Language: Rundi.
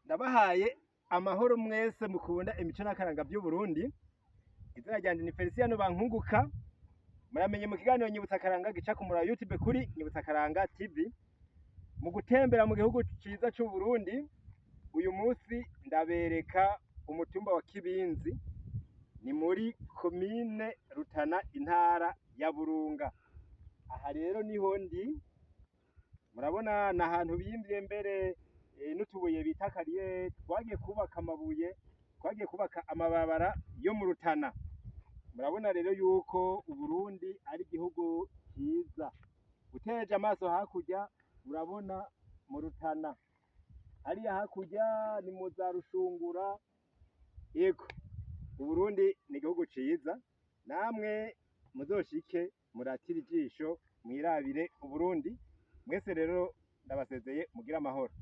Ndabahaye amahoro mwese mukunda imico n'akaranga by'Uburundi. Izina ryanje ni Feliciano Bankunguka. Muramenye mu kiganiro Nyibutsa Akaranga gica ku mura YouTube kuri Nyibutsa Akaranga TV. Mu gutembera mu gihugu ciza c'Uburundi, uyu munsi ndabereka umutumba wa Kibinzi, ni muri komine Rutana, intara ya Burunga. Aha rero niho ndi, murabona ni ahantu bimvye mbere n'utubuye bita kariyeri, twagiye kubaka amabuye, twagiye kubaka amabarabara yo mu Rutana. Murabona rero yuko Uburundi ari igihugu ciza. Utereje amaso hakurya urabona mu Rutana, hariya hakurya ni mu za Rushungura. Yego, Uburundi ni igihugu ciza, namwe muzoshike muratire ijisho mwirabire Uburundi. Mwese rero ndabasezeye, mugire amahoro.